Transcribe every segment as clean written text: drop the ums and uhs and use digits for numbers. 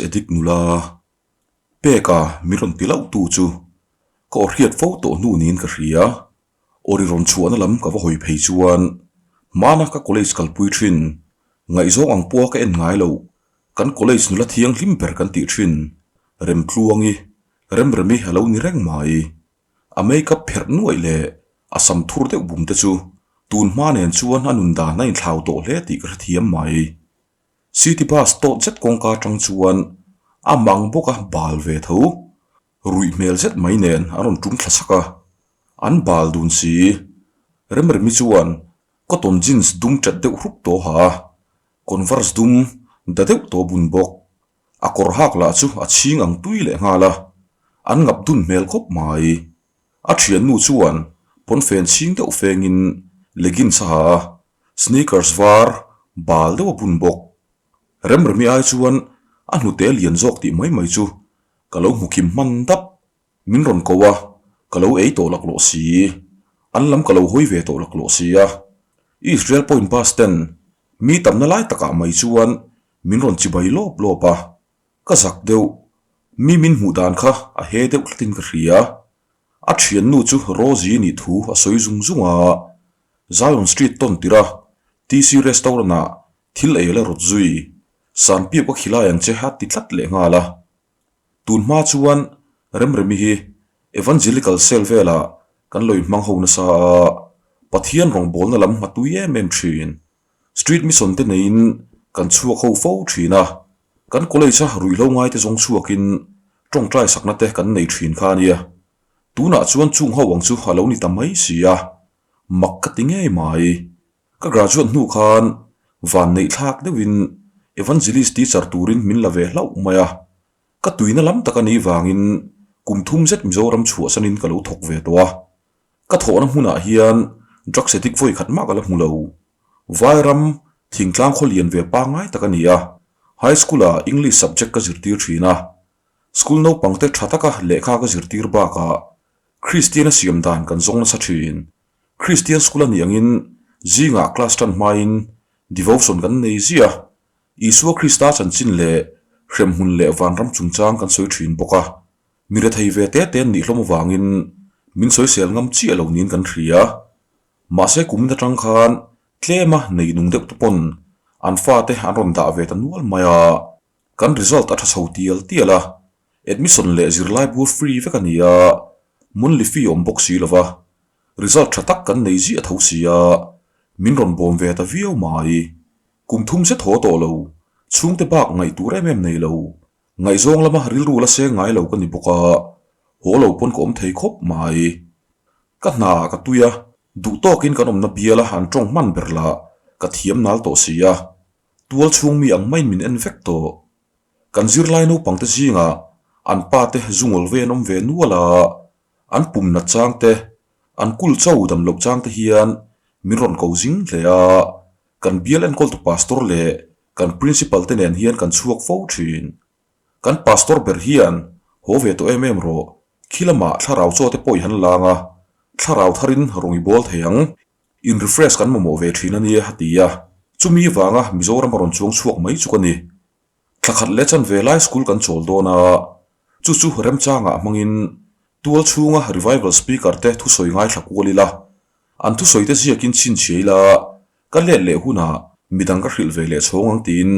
addict nula peka min rawn ti lauh tu chu ka aw hriat fo tawh hnu niin ka hria. Aw ri rawn chhuahna lam ka va hawi phei chuan hmana ka college kalpui thin, ngaihzawng ang pawha ka en ngai loh, kan college nula thianghlim ber kan tih thin, Remtluangi, Remremi a lo ni reng mai. A make up pherh nuaih leh a sam thur deuh bum te chu tun hma nen chuan a nun dan a inthlau tawh hle tih ka hrethiam mai. City bus tawt zet kawngka atang chuan a mang bawk a bal ve tho. Ruih hmel zet mai nen a rawn tum thla sak a, an bal dun si. Remremi chuan cotton jeans dum chat deuh hrup tawh ha a, converse dum da deuh tawh bun bawk. A kawr hak lah chu a chhing ang tui leh nghal a, an ngap dun hmel khawp mai. A thiannu chuan pawnfen chhing deuh fengin leggings a ha a, sneakers var bal deuh a bun bawk. Remremi ai chuan a hnute lian zawk tih mai mai chu ka lo hmu khim hman dap. Min rawn ko a, ka lo ei tawh laklawh si. An lam ka lo hawi ve tawh laklawh si a. Israel Point bus ten mi tamna lai takah mai chuan min rawn chibai lawp lawp a, ka zak deuh. Mi min hmuh dan kha a he deuh tlatin ka hria. A thiannu chu Rosie nih thu a sawi zung zung a, Zion Street tawn tirh a TC Restaurant ah thil ei la rawt zui, Sanpiau ka khilai ang che a ti tlat leh nghal a. Tun hma chuan Remremi hi Evangelical Cell velah kan lo inhmang ho nasa a, Pathian rawngbawlna lam hma tui em em thin. Street Mission te neiin kan chhuak ho fo thin a, kan college a ruihhlo ngai te zawng chhuakin tawngtai sakna te kan nei thin kha a nia. Tunah chuan chung ho ang chu a lo ni ta mai si a, mak ka ti ngei mai. Ka graduate hnu khan van neih thlak deuhin Evangelist teacher turin min la ve hlauh mai a, ka tuina lam tak a nih vangin kum thum zet Mizoram chhuahsanin ka lo thawk ve tawh a. Ka thawhna hmunah hian drugs addict vawi khat mah ka la hmu lo. Vairam thingtlang khaw lian ve pangngai tak a ni a, high school-ah English subject ka zirtir thin a. School naupangte tha taka lehkha ka zirtir bakah Kristian a siam dan kan zawng nasa thin. Kristian school a nih angin zingah class tan hmain devotion kan nei ziah a, Isua Krista chanchin leh hremhmun leh vanram chungchang kan sawi thin bawk a. Mi rethei ve te te an nih hlawm avangin min sawisel ngam chiah lo niin kan hria. Mahse kumin atang khan tlema nei nung deuh te pawn an fate an rawn dah ve ta nual mai a, kan result a tha chho tial tial a, admission leh zirlai bur free vek a ni a, monthly fee awm bawk si lova, result tha tak kan nei ziah tho si a, min rawn bawm ve ta viau mai. Kum thum zet haw tawh lo, chhungte bak ngaih tur em em nei lo, Ngaihzawng lama rilru la seng ngai lo ka ni bawk a, haw lo pawn ka awm thei khawp mai. Ka hna ka tui a, duh tawkin kan awmna biala an tawng hman ber lah ka thiam nal tawh si a, tual chhung mi ang maiin min en vek tawh. Kan zirlai naupangte zingah an pa te zungawl ve an awm ve nual a, an pum nat chang te, an kul cho dam loh chang te hian min rawn ko zing hle a, Kan bial enkawltu pastor leh kan principal te nen hian kan chhuak fo thin. Kan pastor ber hian haw ve tawh em em rawh, khi lamah thlarau chaw te pawh i han lang a, thlarau tharin rawn i bawl thei ang, in refresh kan mamawh ve thin a nia a ti a, chumi vanga Mizoram a rawn chuang chhuak mai chu ka ni. Thla khat leh chanve lai school kan chawl dawn a, chu chu remchangah hmangin tual chhunga revival speaker te thusawi ngaithla kual ila, An thusawi te ziakin chhinchhiah ila, ka let leh hunah midang ka hrilh ve leh chhawng ang tiin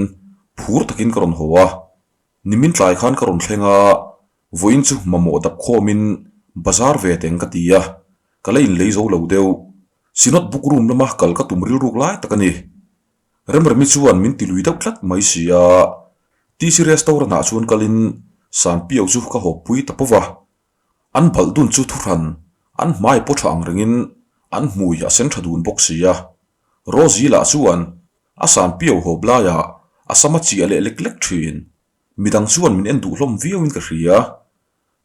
phur takin ka rawn haw a. Nimin tlai khan ka rawn thleng a, vawiin chu mamawh dap khawmin bazar ve teng ka ti a, ka la inlei zo lo deuh. Synod book room lama kal ka tum rilruk lai tak a ni. Remremi chuan min ti lui deuh tlat mai si a, TC restaurant ah chuan kalin Sanpiau chu ka hawppui ta pawh va. An balh dun chu thuhran, an hmai pawh tha ang rengin an hmui a sen tha dun bawk si a. Rosie lah chuan a san piau hawp laiah a sam a chiah leh lek lek thin. Midang chuan min en duh hlawm viauin ka hria.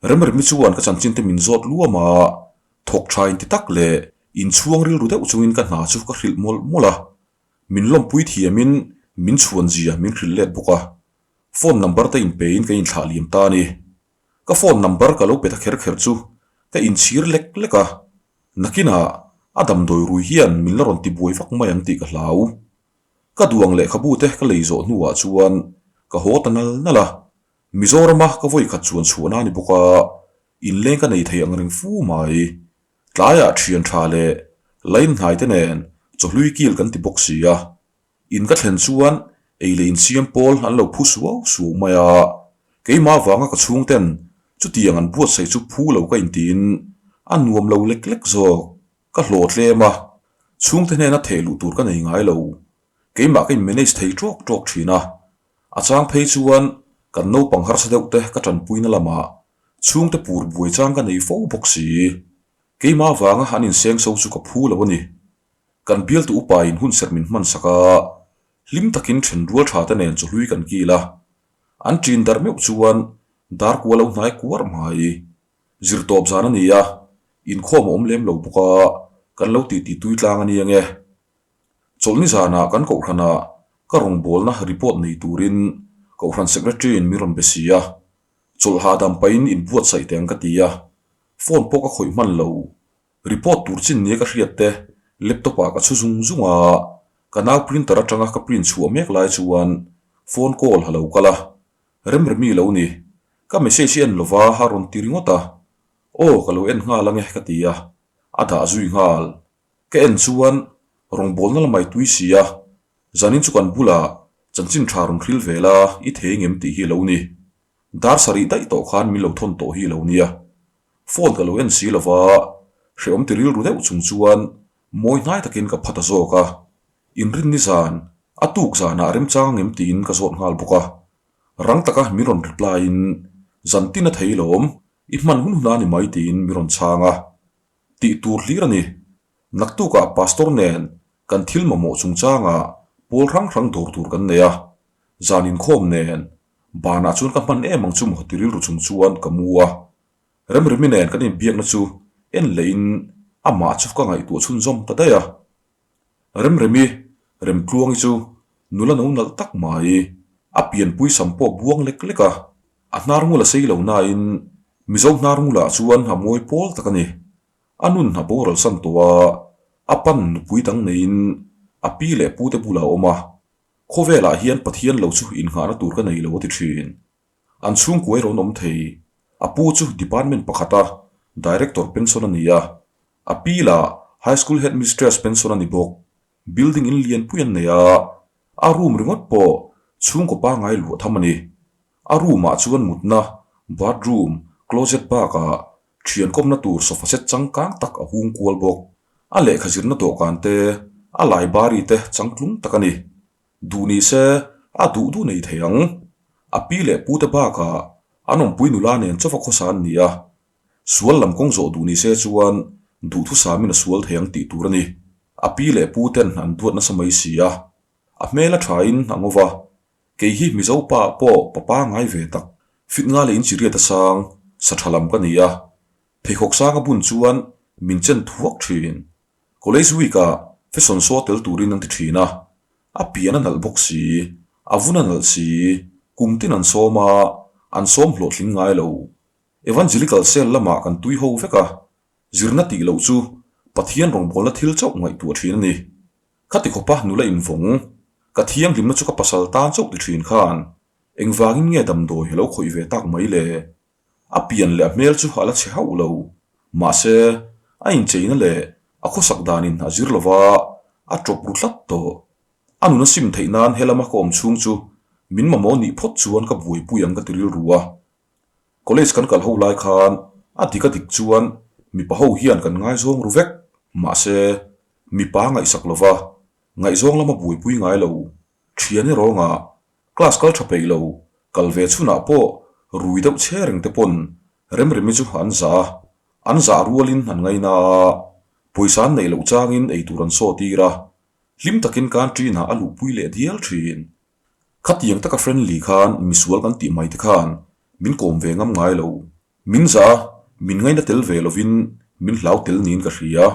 Remremi chuan ka chanchin te min zawt luam a, thawk tha inti tak leh inchhuang rilru deuh chungin ka hna chu ka hrilh mawlh mawlh a. Min lawmpui thiamin min chhuan zia min hrilh let bawk a. Phone number te inpein ka inthlah liam ta a ni. Ka phone number ka lo pe ta kher kher chu ka inchhir lek lek a, nakinah a damdawi rui hian min la rawn ti buai vak mai ang tih ka hlau. Ka duang lehkhabu te ka lei zawh hnuah chuan ka haw ta nal nal a. Mizorama ka vawi khat chuan chhuahna a ni bawk a, inleng ka nei thei ang reng fu mai. Tlaiah thian tha leh line hnai te nen chawhlui kil kan ti bawk si a. In ka thlen chuan ei leh insiam pawl an lo phu suau suau mai a, keimah vanga ka chhungten chutiang an buatsaih chu phu lo ka intiin a nuam lo lek lek zawk. Ka hlawh tlem a, chhungte hnena theh luh tur ka nei ngai lo. Keimah ka in manage thei tawk tawk thin a, a chang phei chuan kan naupang harsa deuh te ka tanpuina lamah chhungte pur buai chang ka nei fo bawk si. Keimah vanga an inseng so chu ka phu lo a ni. Kan bialtu upa in hun serh min hman sak a, hlim takin then rual tha te nen chawhlui kan kil a. An ṭin darh meuh chuan dar kua lo hnai kuar mai. Zirtawp zan a ni a, inkhawm a awm lem lo bawk a, kan lo titi tui tlang a ni ange. Chawlhni zanah kan kohhranah ka rawngbawlna report nei turin kohhran secretary in min rawn be si a, chawlh hahdam pahin inbuatsaih teh ang ka ti a, phone pawh ka khawih hman lo. Report tur chin nia ka hriat te laptop ah ka chhu zung zung a, ka nau printer atanga ka print chhuah mek lai chuan phone call a lo kal a, Remremi lo ni, ka message hi en lova a rawn ti ringawt a, aw ka lo en nghal ange ka ti a, a dah zui nghal. Ka en chuan rawngbawlna lamai tui si a, zanin chu kan bulah chanchin tha rawn hril ve la i thei ngem tih hi lo ni. Dar sarih daih tawh khan min lo thawn tawh hi lo nia. Phone ka lo en si lova, hrehawm ti rilru deuh chung chuan mawi hnai takin ka pha ta zawk a. Inrinni zan, a tuk zanah remchang angem tiin ka zawt nghal bawk a. Rang taka min rawn reply in, Zan tin a thei lawm, i hman hun hun a ni mai tiin min rawn chhang a. Tih tur hlir a ni. Naktukah Pastor nen kan thil mamawh chungchangah pawl hrang hrang dawr tur kan nei a. Zan inkhawm nen banah chuan ka hman em ang chu maw ti rilru chung chuan ka mu a. Remremi nen kan inbiakna chu en lehin amah chu ka ngaihtuah chhunzawm ta daih a. Remremi, Remtluangi chu nula no nalh tak mai, a pianpui sam pawh buang lek lek a, a hnar ngul a sei lo nain Mizo hnar ngulah chuan a mawi pawl tak a ni. A nun a boral san tawh a, a pan nupui dang neiin a pi leh pute bulah a awm a, khawvelah hian Pathian lo chu innghahna tur ka nei lo a ti thin. An chhungkua erawh an awm thei. A pu chu department pakhata director pension a ni a, A pi lah High School Headmistress pension a ni bawk. Building in lianpui an nei a, a room ringawt pawh chhungkaw pangngai luah tham a ni. A room ah chuan mutna, bathroom, closet bakah thian kawmna tur sofa set changkang tak a hung kual bawk. A lehkha zirna dawhkan te, a library te changtlung tak a ni. Duh ni se a duh duh nei thei ang. A pi leh pute bakah an awmpui nula nen chawva khawsa an ni a, Sual lam kawng zawh duh ni se chuan duhthusamin a sual thei ang tih tur a ni. A pi leh pu ten an duat nasa mai si a, a hmel a thain a ngo va. Kei hi Mizo pa pawh pa pangai ve tak, fit nga leh inchiriat a sang, sa tha lam ka ni a. Pheikhawk sang a bun chuan min chen thuak thin. College week ah fashion show tel turin an ti thin a, a pian a nalh bawk si, a vun a nalh si, kum tin an sawm a, an sawm hlawhtling ngai lo. Evangelical Cell lamah kan tui ho vek a, zirna tih loh chu Pathian rawngbawlna thil chauh ngaihtuah thin a ni. Khati khawpa nula invawng, ka thianghlimna chu ka pasal tan chauh ti thin khan engvangin nge damdawi a lo khawih ve tak mai le? A pian leh a hmel chu a la chhe hauh lo. Mahse, a incheina leh a khawsak danin a zir lova, a tawp ru tlat tawh. A nuna sim theih nan helama ka awm chhung chu min mamawh nih phawt chuan ka buaipui ang ka ti rilru a. College kan kal ho lai khan a dik a dik chuan mipa ho hian kan ngaizawng ru vek. Mahse, mipa ngaihsak lova ngaihzawng lama buaipui ngai lo. Thian erawngah class kal tha peih lo, kal ve chhunah pawh rui deuh che reng te pawn Remremi chu an zah a, an zah rualin an ngaina a, pawisa an neih loh changin eitur an saw tir a, hlim takin canteen ah a luhpui leh dial thin. Khatiang taka friendly khan misual kan tih mai te khan min kawm ve ngam ngai lo. Min zah a, min ngaina tel ve lovin min hlau tel niin ka hria.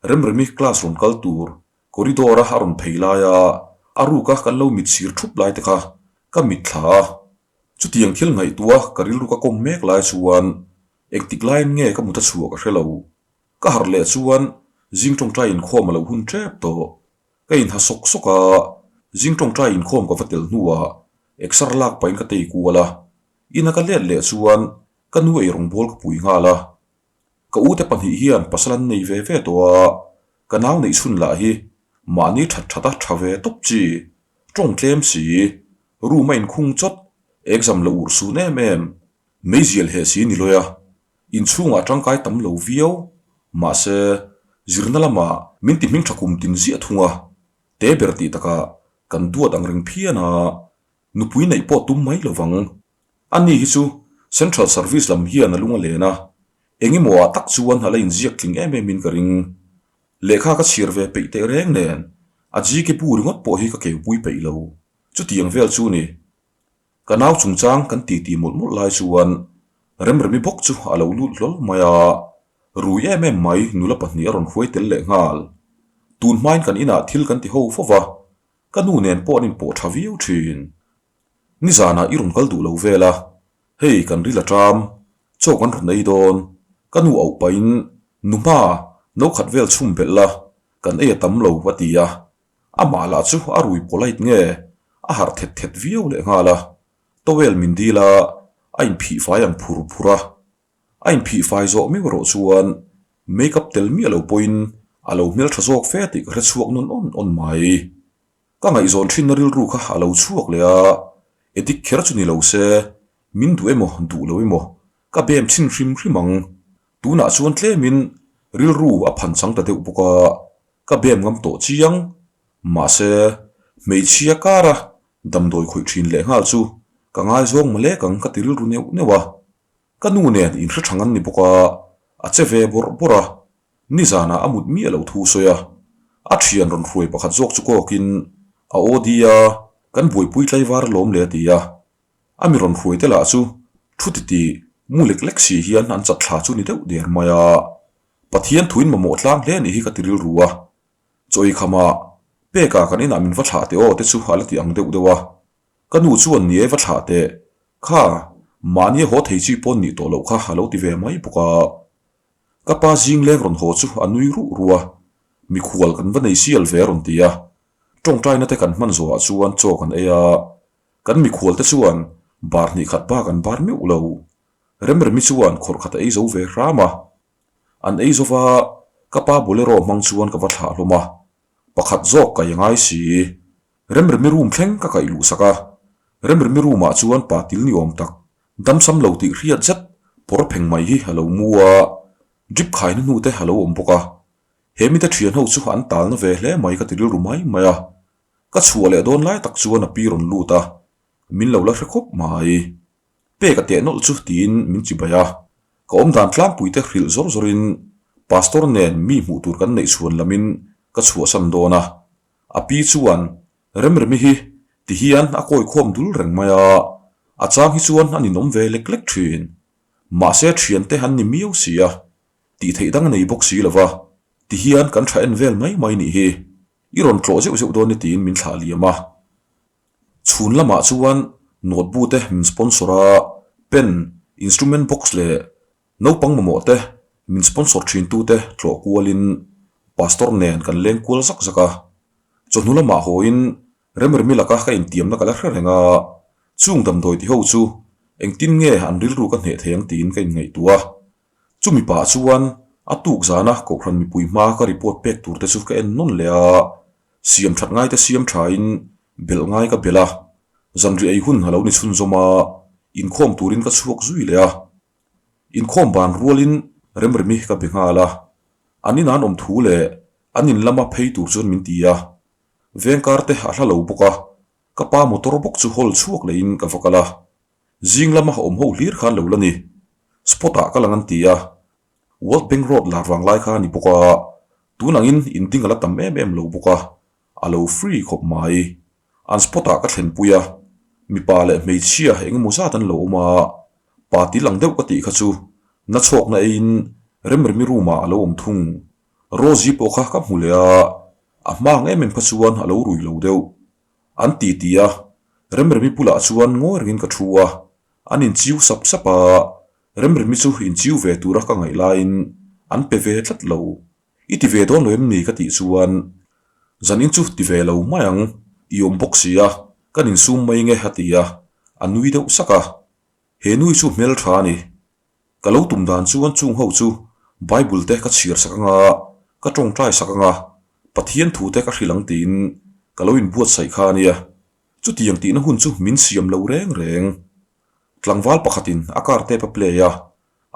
Remremi class rawn kal tur corridor a a rawn phei lai a, a ruk a kan lo mit sir thup lai te kha ka mit thla a. Chutiang thil ngaihtuah ka rilru ka kawm mek lai chuan engtik laiin nge ka mut a chhuah ka hre lo. Ka harh leh chuan zing tawngtai inkhawm a lo hun tep tawh. Ka inha sawk sawk a, zing tawngtai inkhawm ka va tel hnuah exer lak pahin ka tei kual a. Ina ka let leh chuan ka nu eirawngbawl ka pui nghal a. Ka ute pahnih hian pasal an nei ve ve tawh a, ka nau neih chhun lah hi mahni that that a tha ve tawp chi, tawng tlem si, room a inkhung chawt, exam la urh sun em em, meizial heh si ni lawi a, inchhungah tangkai tam lo viau, mahse zirna lamah min ti hming tha kum tin ziah thung a, te ber tih takah kan duat ang reng phian a, nupui neih pawh tum mai lo vang. Ani hi chu Central Service lam hian a lung a len a, engemaw ah tak chuan a la inziak tling em em in ka ring. Lehkha ka chhiar ve peih teh reng nen a GK bu ringawt pawh hi ka keupui peih lo. Chutiang vel chu ni. Ka nau chungchang kan titi mawlh mawlh lai chuan Remremi bawk chu a lo lut hlawl mai a, rui em em mai nula pahnih a rawn hruai tel leh nghal. Tun hmain kan inah thil kan ti ho fo va, ka nu nen pawh an inpawh tha viau thin. Nizanah i rawn kal duh lo vel a, hei kan ril a ṭam, chaw kan rawn ei dawn, ka nu auh pahin nu hma no khat vel chhum belh la, kan ei a tam lo a ti a, amah lah chu a rui polite nge a harh thet thet viau leh nghal a, towel min dil a, a inphih fai ang phur phur a, a inphih fai zawh miau erawh chuan make up tel miah lo pawhin a lo hmelṭha zawk fe tih ka hre chhuak nawn awn awn mai. Ka ngaihzawn thinna rilru kha a lo chhuak leh a, edik kher chu ni lo se, min duh emaw duh lo emaw ka bem chhin hrim hrim ang. Tunah chuan tlemin rilru a phan chang ta deuh bawk a, ka bem ngam tawh chiang. Mahse, hmeichhia kara damdawi khawih thin leh nghal chu ka ngaizawng malek ang ka ti rilru neuh neuh a. Ka nu nen inhre thang an ni bawk a, a che ve bawrh bawrh a, nizanah a mut miah loh thu sawi a, a thian rawn hruai pakhat zawk chu kawkin a aw di a, kan buaipui tlaivar alawm le a ti a, a mi rawn hruai te lah chu thu titi mu lek lek si hian an chat thla chu ni deuh der mai a, Pathian thuin mamawh tlang hle anih hi ka ti rilru a, chaw ei khamah peka kan inah min va thlah teh aw te chu a la ti ang deuh deuh a. Ka nu chuan ni e va thlah teh, kha mahni a haw thei chi pawn nih tawh loh kha a lo ti ve mai bawk a. Ka pa zing leng rawn haw chu a nui ruh ruh a, mikhual kan va nei sial ve a rawn ti a. Tawngtaina te kan hman zawhah chuan chaw kan ei a, kan mikhual te chuan bar hnih khat bak an bar meuh lo. Remremi chuan khawrh khat a ei zo ve hram a. An ei zo va, ka pa bolero hmang chuan ka va thlah hlawm a, pakhat zawk ka i ngai si. Remremi room thleng ka kaih luh sak a, Remremi room ah chuan pa til ni awm tak, damsam lo tih hriat zet pawr pheng mai hi a lo mu a, drip khaina hnu te a lo awm bawk a. He mite thian ho chu an talna ve hle mai ka ti rilru mai mai a. Ka chhuah leh dawn lai tak chuan a pi rawn lut a, min lo la hre khawp mai. Pek a teh nawlh chu tiin min chi bai a, ka awmdan tlangpui te hrilh zawr zawrin Pastor nen mi hmuh tur kan neih chhuan lamin ka chhuahsan dawn a. A pi chuan Remremi hi ti hian a kawi khawm dul reng mai a, a chang hi chuan a ninawm ve lek lek thin. Mahse thiante an ni miau si a, tih theih dang a nei bawk si lo va, ti hian kan tha en vel mai mai nih hi. I rawn tlawh zeuh zeuh dawn ni tiin min thlah liam a. Chhun lamah chuan note te min sponsor a, pen, instrument box leh Naupang mamawh te, min sponsor thin tu te tlawh kualin Pastor nen kan leng kual zak zak a. Chawhnu lamah hawiin Remremi laka ka intiamna ka la hre reng a, chung damdawi ti ho chu engtin nge an rilru ka hneh thei ang tiin ka inngaihtuah a. Chumi pah chuan a tuk zana Kohhran mipui hma ka report pek tur te chu ka en nawn leh a, siam that ngai te siam thain belh ngai ka belh a, zanriah ei hun a lo ni chhunzawm a, inkhawm turin ka chhuak zui leh a. Inkhawm ban rualin Remremi ka be nghal a, an inah an awm thu leh an in lama phei tur chuan min ti a, vengkar te a hla lo bawk a, ka pa motor bawk chu hawl chhuak lehin ka va kal a, zing lama awm ho hlir khan lo la ni, spot ah ka lang an ti a, World Bank Road lar vang lai kha a ni bawk a, tun angin in ding a la tam em em lo bawk a, a lo free khawp mai. An spot ah ka thlenpui a, mipa leh hmeichhia eng emaw zat an lo awm a, pa til ang deuh ka tih kha chu na chhawkna eiin Remremi room ah a lo awm thung. Rosie pawh kha ka hmu leh a, a hma ang em em kha chuan a lo rui lo deuh. An ti ti a, Remremi bulah chuan ngawi rengin ka thu a, an inchiu sap sap a, Remremi chu inchiu ve tura ka ngaih laiin an pe ve tlat lo. I ti ve dawn lo em ni ka tih chuan zan in chu ti ve lo mai ang, i awm bawk si a, kan insum mai nge a ti a, a nui deuh sak a. He nui chu hmeltha a ni. Ka lo tum dan chuan chung ho chu Bible te ka chhiar sak anga, ka tawngtai sak anga, Pathian thu te ka hrilh ang tiin ka lo inbuatsaih kha a nia. Chutiang tihna hun chu min siam lo reng reng. Tlangval pakhatin a car tape a play a,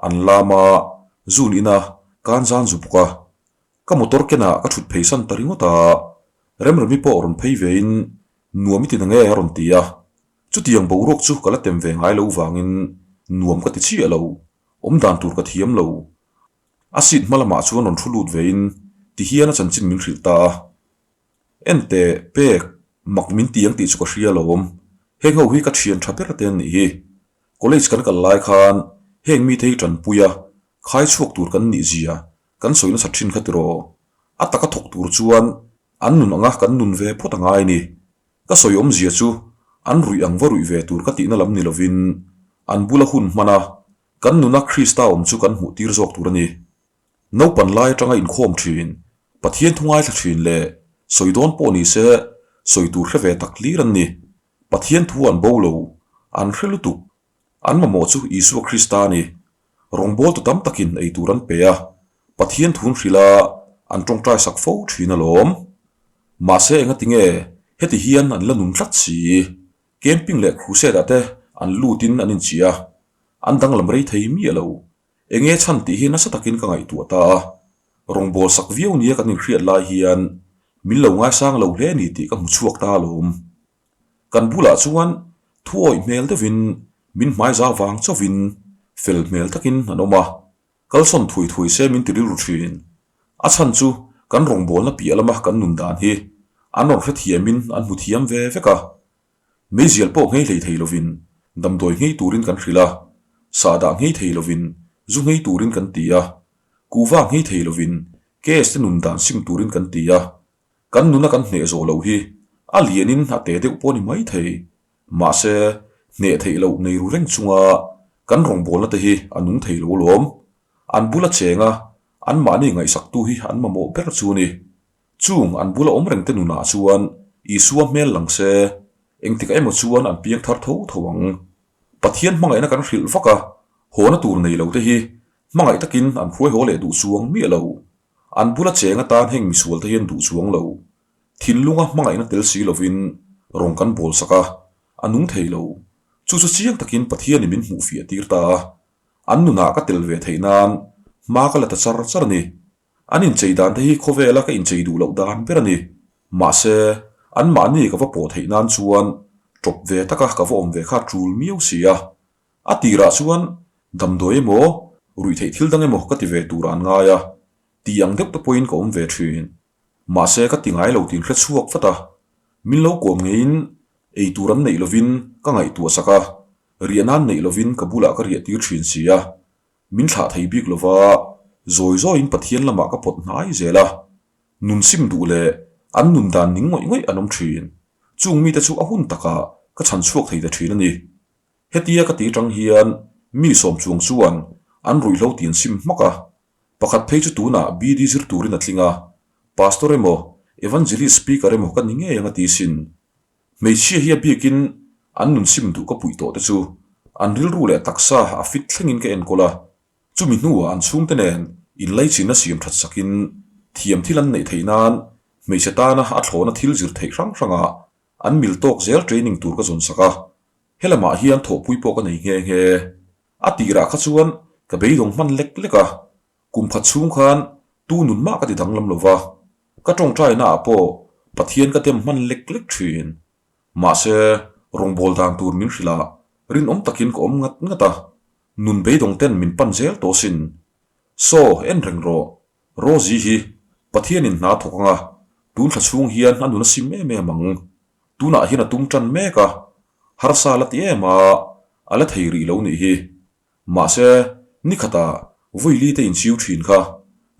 an lam a, zun ina kan zan zu bawk a. Ka motor kenah ka thut phei san ta ringawt a, Remremi pawh rawn phei vein nuam i ti nange a rawn ti a. Chutiang boruak chu ka la tem ve ngai lo vangin nuam ka ti chiah lo, awm dan tur ka thiam lo. A seat hma lamah chuan rawn thu lut vein tihian a chanchin min hrilh ta a. Enteh, pek, mak min ti ang tih chu ka hria alawm. Heng ho hi ka thian tha ber te an nih hi. College kan kal lai khan heng mite hi tanpui a, khai chhuak tur kan nih zia kan sawi nasa thin kha tiraw. A taka thawk tur chuan an nun anga kan nun ve phawt a ngai ni. Ka sawi awmzia chu an ruih ang va ruih ve tur ka tihna lam ni lovin an bula hun hman a, kan nuna Krista awm chu kan hmuh tir zawk tur a ni. Naupan lai atanga inkhawm thin, Pathian thu ngaithla thin leh sawi dawn pawh ni se sawi tur hre ve tak hlir an ni. Pathian thu an bo lo, an hre lutuk. An mamawh chu Isua Krista a ni. Rawngbawltu tam takin ei tur an pe a, Pathian thun hrilh a, an tawngtai sak fo thin alawm. Mahse engati nge heti hian an la nun tlat si? Camping leh crusade ah te an lutin an inchih a, an danglam rei thei miah lo. Enge chhan tih hi nasa takin ka ngaihtuah ta a, rawngbâwl sak viau nia kan inhriat lai hian min lo ngaisang lo hle ni tih ka hmu chhuak ta alawm. Kan bulah chuan thu awih hmel deuhin min hmaiza vang chauhin fel hmel takin an awm a, kalsawn thui thui se min ti rilru thin. A chhan chu kan rawngbâwlna piah lama kan nun dan hi an rawn hrethiamin an hmu thiam ve vek a. Meizial pawh nghei hlei thei lovin damdawi nghei turin kan hrilh a, sahdah nghei thei lovin zu nghei turin kan ti a, kuhva nghei thei lovin case te nun dan sim turin kan ti a, kan nuna kan hneh zawh loh hi a lianin a te deuh pawh a ni mai thei. Mahse, hneh theih loh nei ru reng chunga kan rawngbawlna te hi a nung thei lo alawm. An bula chenga anmahni ngaihsaktu hi an mamawh ber chu a ni. Chung an bula awm reng te nunah chuan Isua hmel lang se, engtikah emaw chuan an piang thar tho tho ang. Pathian hmangaihna kan hrilh vak a, hawna tur nei lo te hi hmangaih takin an hruai haw leh duh chuang miah lo. An bula cheng atan heng misual te hian duh chuang lo. Thinlunga hmangaihna tel si lovin rawng kan bawl sak a, a nung thei lo. Chu chu chiang takin Pathianin min hmuh fiah tir ta a, an nunah ka tel ve theih nan hma ka la ta char char a ni. An inchei dan te hi khawvela ka inchei duh loh dan ber a ni. Mahse, anmahni ka va pawh theih nan chuan tawp ve taka ka va awm ve kha tul miau si a. A tirah chuan damdawi emaw, ruih theih thil dang emaw ka ti ve turah an ngai a, ti ang deuh te pawhin ka awm ve thin. Mahse, ka ti ngai lo tiin hre chhuak vat a. Min lo kawm ngeiin ei tur an neih lovin ka ngaihtuah sak a, riah nan neih lovin ka bulah ka riah tir thin si a. Min thlah thei bik lova, zawi zawiin Pathian lamah ka pawt hnai zel a. Nun sim duh leh an nun dan ning ngawih ngawih an awm thin. Chung mite chu a hun takah ka chhan chhuak thei ta thin a ni. Hetia ka ti tang hian mi sawm chuang chuan an ruihhlo tin sim hmak a. Pakhat phei chu tunah BD zir turin a tling a, Pastor emaw, Evangelist Speaker emaw ka ni ngei ang a ti sin. Hmeichhia hi a biakin an nun sim duh ka puih tawh te chu an rilru leh taksa a fit thlengin ka enkawl a, chumi hnuah an chhungte nen inlaichinna siam that sakin thiam thil an neih theih nan hmeichhe tana a thlawhna thil zir theih hrang hrangah an mil tawk zel training tur ka zawn sak a, helamah hian thawhpui pawh ka nei nghe nghe. A tirah kha chuan ka beidawng hman lek lek a, Kum khat chhung khan tu nun mah ka ti danglam lo va, ka tawngtaina ah pawh Pathian ka tem hman lek lek thin. Mahse, rawngbâwl dan tur min hrilh a, rinawm takin ka awm ngat ngat a, nun beidawng ten min pan zel tawh sin. Saw, en reng rawh, Rosie hi Pathianin hna thawk anga tun thla chhung hian a nun a sim em em ang. Tunah hian a tum tan mek a, harsa la ti em a, a la thei rih lo nih hi. Mahse, ni khatah vawi li te inchiu thin kha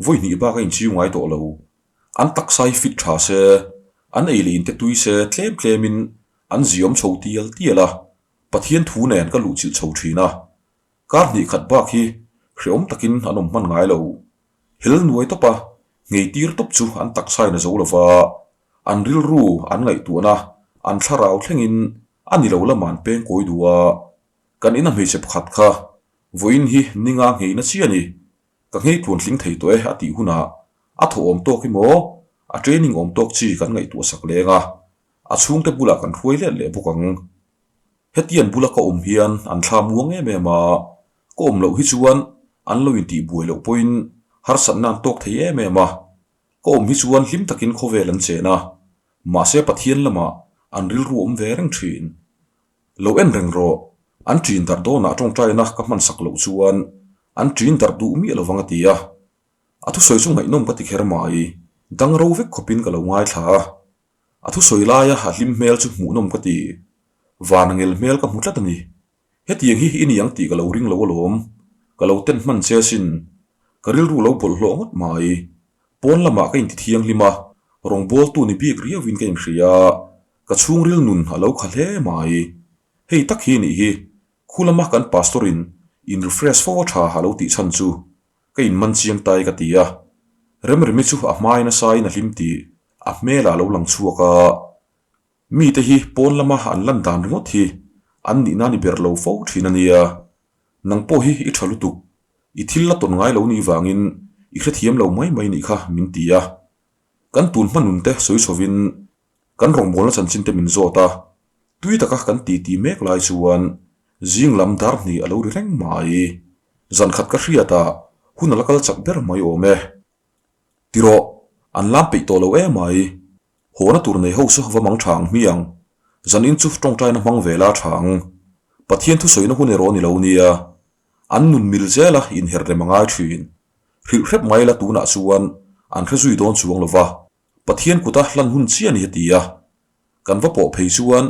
vawi hnih bak a inchiu ngai tawh lo. An taksa hi fit tha se, an ei leh inte tui se tlem tlemin an ziawm chho tial tial a, Pathian thu nen ka luhchilh chho thin a. Kar hnih khat bak hi hrehawm takin an awm hman ngai lo. Hel nuai tawp a, nghei tir tawp chu an taksa in a zo lo va, an rilru an ngaihtuahna an thlarau thlengin a ni lo lamah an peng kawi duh a. Kan ina hmeichhe pakhat kha vawiin hi ninga ngheina chi a ni. Ka nghei tluan tling thei tawh e a tih hunah a thaw awm tawk emaw a training awm tawk chi kan ngaihtuah sak leng a, a chhungte bulah kan hruai let leh bawk ang. Hetian bula ka awm hian an thla muang em em a, ka awm loh hi chuan an lo intih buai loh pawhin harsatna an tawk thei em em a, ka awm hi chuan hlim takin khawvel an chen a, mahse Pathian lamah an rilru awm ve reng thin. Lo en reng rawh, an ṭin darh dawnah ṭawngṭaina ka hman sak loh chuan an ṭin darh duh miah lovang a ti a. A thusawi chu ngaihnawm ka ti kher mai, dang ro vek khawpin ka lo ngaithla a. A thusawi laia a hlim hmel chu hmuhnawm ka ti. Van ngel hmel ka hmu tlat a ni. Hetiang hi i ni ang tih ka lo ring lo alawm. Ka lo ten hman che asin. Ka rilru lo bawlhhlawh ngawt mai. Pawn lamah ka inti thianghlim a, rawngbawltu ni bik riauin ka inhria. Ka chhungril nun a lo kha hle mai. Hei tak hi nih hi, khu lama kan pastor in in refresh fo a tha a lo tih chhan chu ka inman chiang tai ka ti a. Remremi chu a hmai nasain a hlim tih a hmelah a lo lang chhuak a. Mite hi pawn lama an lan dan ringawt hi an nihna ni ber lo fo thin a nia. Nang pawh hi i tha lutuk, i thil la tawn ngai lo nih vangin i hrethiam lo mai mai nih kha min ti a. Kan tun hma nun te sawi chhovin Kan rawngbawlna chanchin te min zawt a, tui taka kan titi mek lai chuan zing lam dar hnih a lo ri reng mai. Zan khat ka hriat a, hun a la kal chak ber mai awm e. Tirawh, an lam peih tawh lo em mai. Hawna tur nei ho chu va mang tha ang hmiang. Zan in chu tawngtaina hmang ve la tha ang. Pathian thusawina hun erawh ni lo nia. An nun mil zela inher rem a ngai thin. Hrilh hrep mai la tunah chuan an hre zui dawn chuang lo va. Pathian kuta hlan hun chiah a ni heti a, kan va pawh phei chuan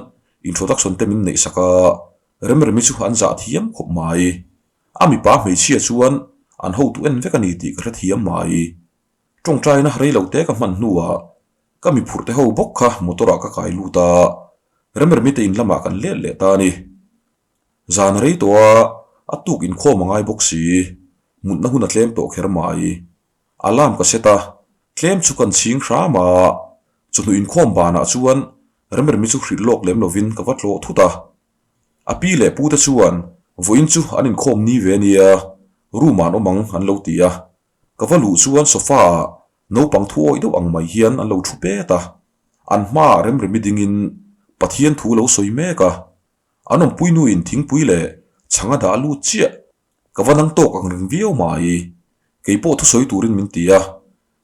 introduction te min neih sak a, Remremi chu an zah thiam khawp mai. A mipa hmeichhia chuan an hotu en vek a ni tih ka hrethiam mai. Tawngtaina rei lo te ka hman hnuah ka mi phurh te ho bawk kha motor ah ka kai lut a, Remremi te in lamah kan let leh ta a ni. Zan a rei tawh a, a tuk inkhawm a ngai bawk si, mutna hun a tlem tawh kher mai. Alarm ka set a, tlem chu kan chhing hram a, chawhnu inkhawm banah chuan Remremi chu hrilh lawk lem lovin ka va tlawh thut a. A pi leh pu te chuan vawiin chu an inkhawm ni ve nia, room ah an awm ang an lo ti a. Ka va luh chuan sofa ah naupang thu awih deuh ang mai hian an lo thu pet a. An hmaah Remremi dingin Pathian thu lo sawi mek a. An awmpui nuin thingpui leh chhang a dah lut chiah. Ka va nang tawk ang reng viau mai. Kei pawh thusawi turin min ti a.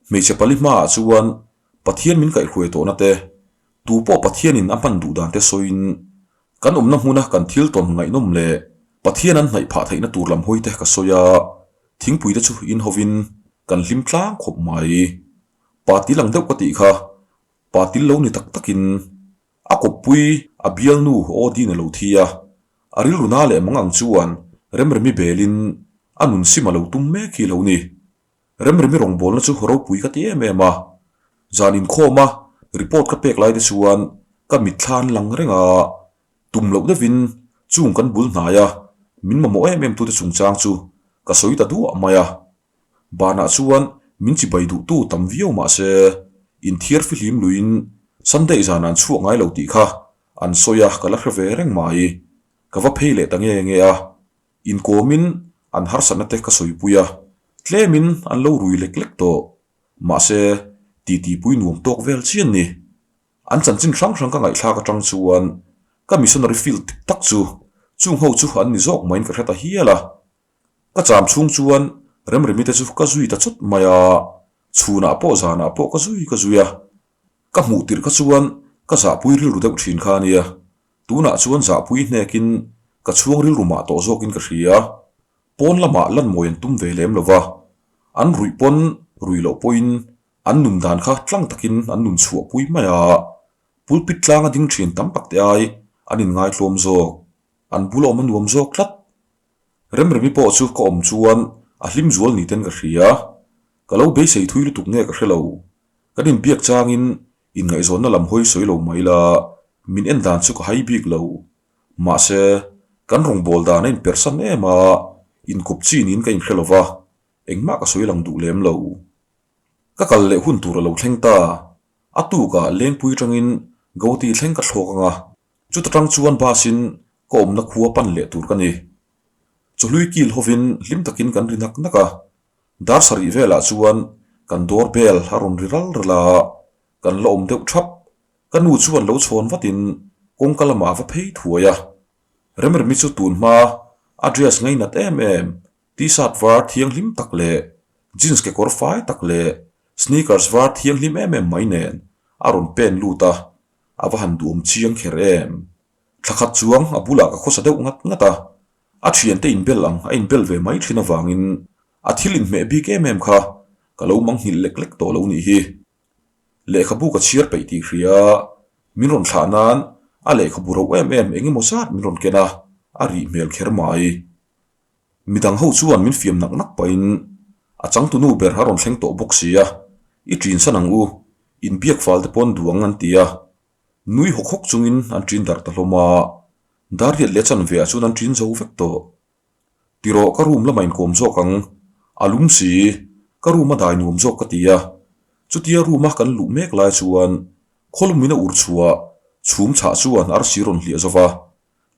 Hmeichhe pali hmaah chuan Pathian min kaihhruai tawhna te, tu pawh Pathianin a hman duh dan te sawiin kan awmna hmuna kan thil tawn ngaihnawm leh Pathian an hnaih phah theihna tur lam hawi te ka sawi a, thingpui te chu in hovin kan hlim tlang khawp mai. Pa til ang deuh ka tih kha, pa til lo ni tak takin A kawppui, a bialnu Odin a lo thi a, a rilru na leh mang ang chuan Remremi belin a nun sim a lo tum mek hi lo ni. Remremi rawngbawlna chu ropui ka ti em em a, zan inkhawma report ka pek lai te chuan ka mitthla an lang reng a, tum loh deuhin chung kan bul hnai a, min mamawh em em tute chungchang chu ka sawi ta duah mai a. Banah chuan min chibai duhtu tam viau mah se, inthiar fihlim luiin Sunday zanah an chhuak ngai lo tih kha an sawi a, ka la hre ve reng mai. Ka va phei leh ta nge nge a, inkawmin an harsatna te ka sawipui a, tlemin an lo rui lek lek tawh. Mahse, titipui nuam tawk vel chian ni. An chanchin hrang hrang ka ngaihthlak atang chuan ka missionary field dik tak chu chung ho chu an ni zawk maiin ka hre ta hial a. Ka cham chhung chuan Remremi te chu ka zui ta chawt mai a, chhunah pawh zanah pawh ka zui ka zui a. Ka hmuh tirh kha chuan ka zahpui rilru deuh thin kha a nia, tunah chuan zahpui hnekin ka chhuang rilru mah tawh zawkin ka hria. Pawn lamah lanmawi an tum ve lem lo va, an ruih pawn rui loh pawhin an nun dan kha tlang takin an nun chhuahpui mai a, pulpit tlanga ding thin tam tak te ai an inngaitlawm zawk, an bul a awm a nuam zawk tlat. Remremi pawh chu ka awm chuan a hlim zual ni ten ka hria. Ka lo beisei thui lutuk nge ka hre lo. Kan inbiak changin inngaihzawnna lam hawi sawi lo mai la, min en dan chu ka hai bik lo. Mahse, kan rawngbâwl dan a inpersan em a, inkawp chi niin ka inhre lo va, engmah ka sawi lang duh lem lo. Ka kal leh hun tur a lo thleng ta. A tukah Lengpui tangin Gauti thleng ka thlawk ang a. Chuta tang chuan bus in. Ka awmna khua pan leh tur ka ni. Chawhlui kil hovin hlim takin kan ri nak nak a. Dar sarih velah chuan kan door bell a rawn ri ral ral a, kan la awm deuh thap. Ka nu chuan lo chhawn vatin kawngka lamah a va phei thuai a. Remremi chu tun hma a dress ngainat em em, T-shirt var thianghlim tak leh jeans kekawr fai tak leh sneakers var thianghlim em em mai nen a rawn pen lut a, a va han duhawm chiang kher em. Thla khat chuang a bulah ka khawsa deuh ngat ngat a, a thiante inbel ang a inbel ve mai thin avangin a thil inhmeh bik em em kha ka lo manghilh lek lek tawh lo nih hi. Lehkhabu ka chhiar peih tih hria, min rawn thlah nan a lehkhabu rauh em em eng emaw zat min rawn ken a, a rih hmel kher mai. Midang ho chuan min fiam nak nak pahin a changtunu ber a rawn thleng tawh bawk si a, i ṭinsan ang u, inbiak fal te pawn duang an ti a. Nui hawk hawk chungin an ṭin darh ta hlawm a, Darriat leh chanve ah chuan an ṭin zo vek tawh. Tirawh ka room lamah inkawm zawk ang, a lum si, ka room a dai nuam zawk ka ti a. Chutia room a kan luh mek lai chuan khawlum in a ur chhuah chhum chhah chuan arsi rawn hliah zo va,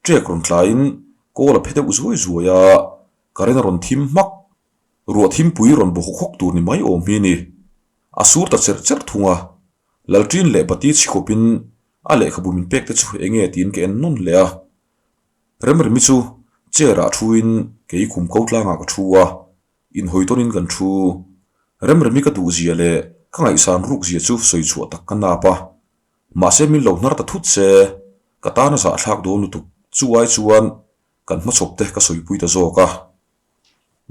ṭek rawn tlaiin kawl a phe deuh zuai zuai a, current a rawn thim hmak. Ruah thimpui rawn bu hawk hawk tur ni mai awm hi ni. A sur ta cherh cherh thung a, Lalṭin leh Bati chhikhawpin a lehkhabu min pek te chu eng nge tiin ka en nawn leh a. Remremi chu chair ah thuin kei khum ko tlangah ka thu a, inhawi tawnin kan thu. Remremi ka duh zia leh ka ngaihsan ruk zia chu sawi chhuah tak ka nap a. Mahse min lo hnar ta thut se, ka tan a zahthlak dawn lutuk chu ai chuan kan hmachhawp te ka sawipui ta zawk a.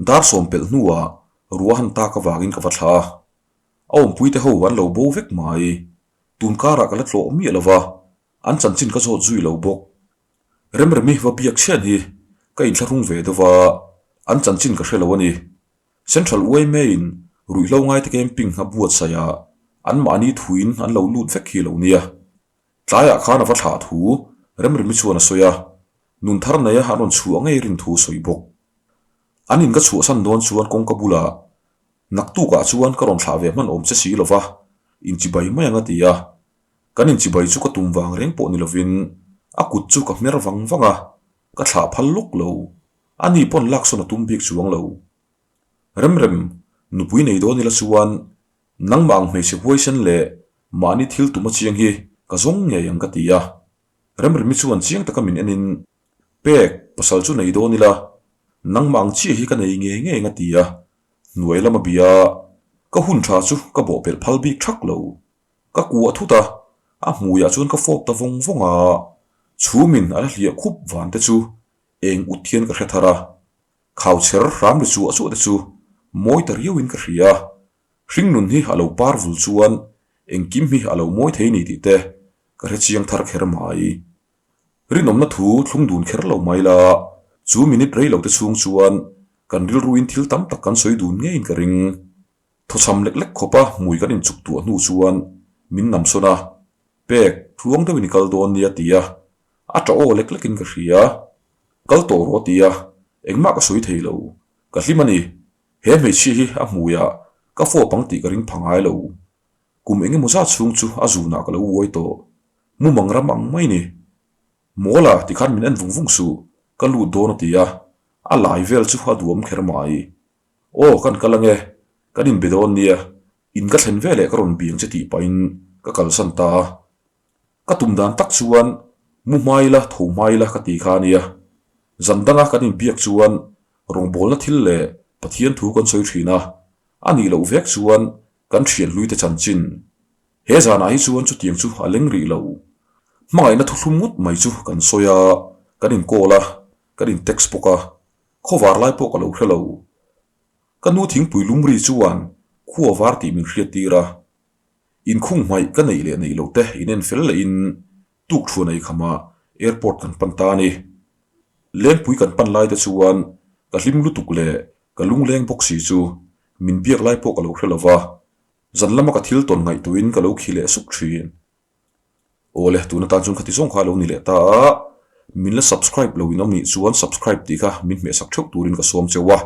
Dar sawm pelh hnuah ruah han tak avangin ka va thlah a. A awmpuite ho an lo bo vek mai. Tun karah ka la tlawh miah lo va, an chanchin ka zawt zui lo bawk. Remremi va biak chhian hi ka inthlahrung ve deuh va, an chanchin ka hre lo a ni. Central YMA-in ruihhlo ngaite camping a buatsaih ah anmahni thuin an lo lut vek hi lo nia. Tlaiah khan a va thlah thu Remremi chuan a sawi a, nun thar neia an rawn chhuah ngei rin thu a sawi bawk. An in ka chhuahsan dawn chuan kawngka bulah Naktukah chuan ka rawn thlah ve hman awm che si lo va, inchibai mai ang a ti a. Kan inchibai chu ka tum vang reng pawh ni lovin a kut chu ka hmer vang vang a, ka thlah phal lawk lo. Ani pawn laksawn a tum bik chuang lo. Remrem, nupui nei dawn ila chuan nangmah ang hmeichhe huaisen leh mahni thil tum a chiang hi ka zawng ngei ang ka ti a. Remremi chuan chiang taka min enin Pek, pasal chu nei dawn ila, nangmah ang chiah hi ka nei ngei ngei ang a ti a, hnuai lama bia ka hun tha chu ka bawhpelh phal bik thak lo. Ka kuah thut a, a hmuiah chuan ka fawp ta vawng vawng a, chhumin a la hliah khup van te chu eng ut hian ka hre thar a, khau chher hram ri chuah chuah te chu mawi ta riauin ka hria. Hringnun hi a lo par vul chuan engkim hi a lo mawi thei ni tih te ka hre chiang thar kher mai. Rinawmna thu thlung dun kher lo mai la, chu minute rei lo te chhung chuan kan rilruin thil tam tak kan sawi dun ngeiin ka ring. Thawchham lek lek khawpa hmui kan inchuk tuah hnu chuan min namsawn a, Pek, tluang deuhin i kal dawn nia ti a, a ṭah aw lek lekin ka hria. Kal tawh rawh ti a, engmah ka sawi thei lo. Ka hlim a ni. He hmeichhia hi a hmuiah ka fawp ang tih ka ring pha ngai lo. Kum eng emaw zat chhung chu a zunah ka lo uai tawh. Mumang ram ang mai ni. Mawla tikhan min en vung vung suh, ka lut dawn a ti a, a lai vel chu a duam kher mai. Aw kan kal ange, kan inbe dawn nia, in ka thlen veleh ka rawn biang che tih pahin ka kalsan ta a. Ka tum dan tak chuan mu hmai ila tho hmai ila ka ti kha a nia. Zan danga kan inbiak chuan rawngbawlna thil leh Pathian thu kan sawi thin a, a nih loh vek chuan kan thian hlui te chanchin. He zanah hi chuan chutiang chu a leng rih lo. Hmangaihna thuthlum ngawt mai chu kan sawi a, kan in call a, kan in text bawk a, khawvar lai pawh ka lo hre lo. Ka nu thingpui lum ri chuan khua var tih min hriat tir a. Inkhung hmaih ka neih leh neih loh te in en fel lehin tuk thuan ei khamah airport kan pan ta a ni. Lengpui kan pan lai te chuan ka hlim lutuk leh ka lungleng bawk si chu min biak lai pawh ka lo hre lo va, zan lama ka thil tawn ngaihtuahin ka lo khi leh suk thin. Awle, tun atan chuan khati zawng kha a lo ni leh ta a, min la subscribe lo in awm nih chuan subscribe tih kha min hmehsak theuh turin ka sawm cheu a,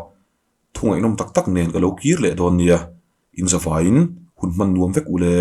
thu ngaihnawm tak tak nen ka lo kir leh dawn nia, inzavaiin hun hman nuam vek ule.